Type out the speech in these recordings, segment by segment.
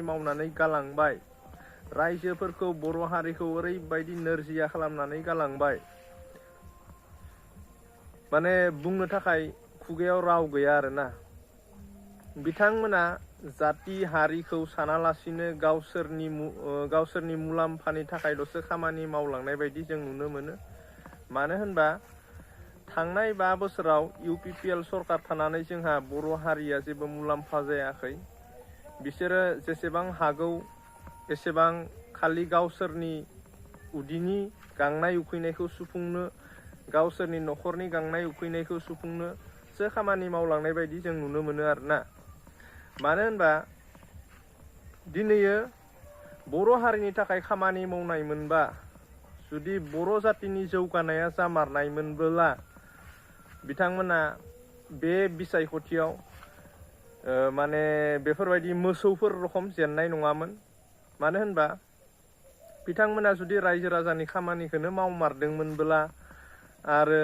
मावनानै गालांबाय, रायजोफोरखौ बर' हारिखौ ओरैबायदि नोरजिया खालामनानै गालांबाय, माने बुंनो थाखाय खुगायाव राव गैया आरोना। बिथांमोना जाति हारिखौ सानालासिनो गावसोरनि मुलाम्फानि थाखायल'सो खामानि मावलांनाय बायदि जों नुनो मोनो। मानो होनबा थांनाय 5 बोसोराव UPPL सरकार थानानै जोंहा बर' हारिया जेबो मुलाम्फा जायाखै। बिसोरो जेसेबां हागौ एसेबां खालि गावसोरनि उदैनि गांनाय उखैनायखौ सुफुंनो, गावसोरनि न'खरनि गांनाय उखैनायखौ सुफुंनोसो खामानि मावलांनाय बायदि जों नुनो मोनो आरोना। मानो होनबा दिनैयो बर' हारिनि थाखाय खामानि मावनायमोनबा, जुदि बर' जातिनि जौगानाया जामारनायमोनब्ला बिथांमोना बे बिसायख'थियाव माने बेफोरबायदि मोसौफोर रखम जेननाय नङामोन। मानो होनबा बिथांमोना जुदि रायजो राजानि खामानिखौनो मावमारदोंमोनब्ला आरो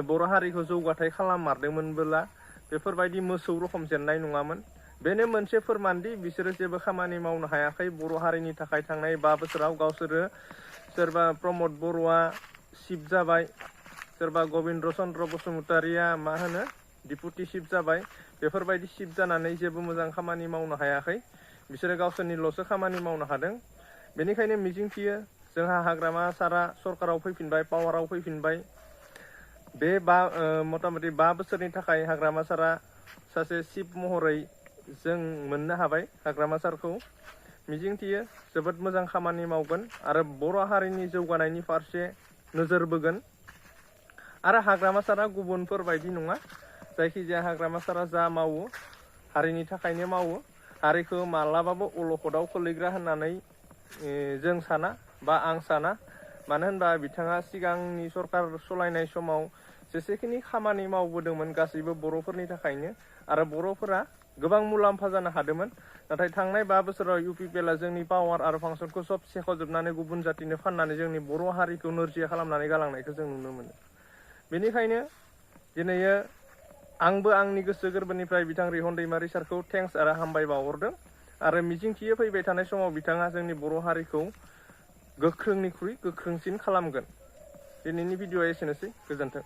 बर' हारिखौ जौगाथाय खालाममारदोंमोनब्ला बेफोरबायदि मोसौ रखम जेननाय नङामोन। बेनो मोनसे फोरमानदि बिसोरो जेबो खामानि मावनो हायाखै बर' हारिनि थाखाय। थांनाय 5 बोसोराव गावसोरो सोरबा प्रमद बर'आ चिफ जाबाय, सोरबा गबिन्द चन्द्र बसुमतारिया डिपुटि चिफ जाबाय। बेफोरबायदि चिफ जानानै जेबो मोजां खामानि मावनो हायाखै। बिसोरो गावसोरनिल'सो खामानि मावनो हादों। बेनिखायनो मिजिंथियो जोंहा हाग्रामा सारा सरकाराव फैफिनबाय, पावाराव फैफिनबाय। बे मथा मथि 5 बोसोरनि थाखाय हाग्रामा सारा सासे चिफ महरै जों मोननो हाबाय। हाग्रामा सारखौ मिजिंथियो जोबोद मोजां खामानि मावगोन आरो बर' हारिनि जौगानायनि फारसे नोजोर बोगोन। आरो हाग्रामा सारा गुबुनफोर बायदि नङा। जायखिजाया हाग्रामा सारा जा मावो हारिनि थाखायनो मावो। हारिखौ माब्लाबाबो अलखदाव खोलैग्रा होननानै जों साना बा आं साना। मानो होनबा बिथाङा सिगांनि सरकार सलायनाय समाव जेसेखिनि खामानि मावबोदोंमोन गासैबो बर'फोरनि थाखायनो, आरो बर'फोरा गोबां मुलाम्फा जानो हादोंमोन। नाथाय थांनाय 5 बोसोराव UPPLआ जोंनि पावार आरो फांसनखौ सब सेख'जोबनानै गुबुन जातिनो फाननानै जोंनि बर' हारिखौ नोरजिया खालामनानै गालांनायखौ जों नुनो मोनो। बेनिखायनो दिनैयो आंबो आंनि गोसो गोरबोनिफ्राय बिथां रिहन दैमारि सारखौ थेंक्स आरो हामबाय बावहरदों। आरो मिजिंथियो फैबाय थानाय समाव बिथाङा जोंनि बर' हारिखौ गोख्रोंनिख्रुइ गोख्रोंसिन खालामगोन। दिनैनि भिडिअ'आ एसेनोसै। गोजोन्थों।